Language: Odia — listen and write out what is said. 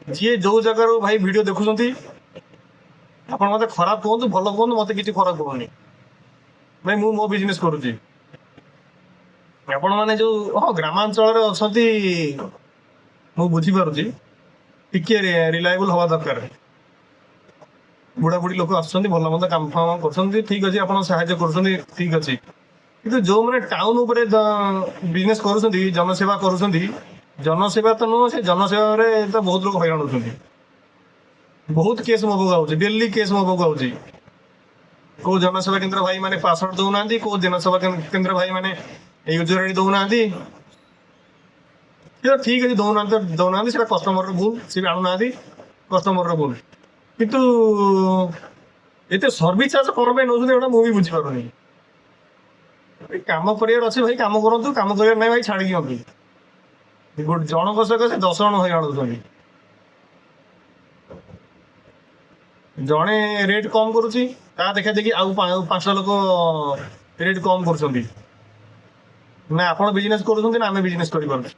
ଯିଏ ଯୋଉ ଜାଗାରୁ ଭାଇ ଭିଡ଼ିଓ ଦେଖୁଛନ୍ତି, ଆପଣ ମୋତେ ଖରାପ କୁହନ୍ତୁ, ଭଲ କୁହନ୍ତୁ, ମୋତେ କିଛି ଫରକ ପଡ଼ୁନି ଭାଇ। ମୁଁ ମୋ ବିଜନେସ୍ କରୁଛି। ଆପଣମାନେ ଯୋଉ ହଁ ଗ୍ରାମାଞ୍ଚଳରେ ଅଛନ୍ତି, ମୁଁ ବୁଝିପାରୁଛି, ଟିକେ ରିଲାଏବୁଲ୍ ହବା ଦରକାର। ବୁଢ଼ାବୁଢ଼ୀ ଲୋକ ଆସୁଛନ୍ତି, ଭଲ ମନ୍ଦ କାମ ଫାମ କରୁଛନ୍ତି, ଠିକ୍ ଅଛି, ଆପଣ ସାହାଯ୍ୟ କରୁଛନ୍ତି, ଠିକ୍ ଅଛି। କିନ୍ତୁ ଯୋଉମାନେ ଟାଉନ ଉପରେ ବିଜନେସ୍ କରୁଛନ୍ତି, ଜନସେବା କରୁଛନ୍ତି, ଜନସେବା ତ ନୁହଁ, ସେ ଜନସେବାରେ ତ ବହୁତ ଲୋକ ହଇରାଣ ହଉଛନ୍ତି। ବହୁତ କେସ୍ ମୋ ପାଖକୁ ଆଉଛି, ଡେଲି କେସ୍ ମୋ ପାଖକୁ ଆଉଛି। କୋଉ ଜନସେବା କେନ୍ଦ୍ର ଭାଇ ମାନେ ପାସୱାର୍ଡ ଦଉନାହାନ୍ତି, କୋଉ ଜନସେବା କେନ୍ଦ୍ର ଭାଇ ମାନେ ୟୁଜର ଆଇଡି ଦଉନାହାନ୍ତି। ସେଟା ଠିକ୍ ଅଛି, ଦଉନାହାନ୍ତି ତ ଦଉନାହାନ୍ତି, ସେଟା କଷ୍ଟମରର ଭୁଲ, ସେ ବି ଆଣୁନାହାନ୍ତି, କଷ୍ଟମରର ଭୁଲ। କିନ୍ତୁ ଏତେ ସର୍ଭିସ ଚାର୍ଜ କ'ଣ ପାଇଁ ନେଉଛନ୍ତି, ଏଇଟା ମୁଁ ବି ବୁଝିପାରୁନି। ଏ କାମ କରିବାର ଅଛି ଭାଇ, କାମ କରନ୍ତୁ। କାମ କରିବାର ନାହିଁ ଭାଇ, ଛାଡ଼ି ଦିଅନ୍ତୁ। ଗୋଟେ ଜଣଙ୍କ ସକାଶେ 10 ଜଣ ହଇରାଣ ହଉଛନ୍ତି। ଜଣେ ରେଟ୍ କମ୍ କରୁଛି, ତା ଦେଖା ଦେଖି ଆଉ 5ଟା ଲୋକ ରେଟ୍ କମ୍ କରୁଛନ୍ତି। ନା ଆପଣ ବିଜନେସ୍ କରୁଛନ୍ତି, ନା ଆମେ ବିଜନେସ୍ କରିପାରୁଛୁ।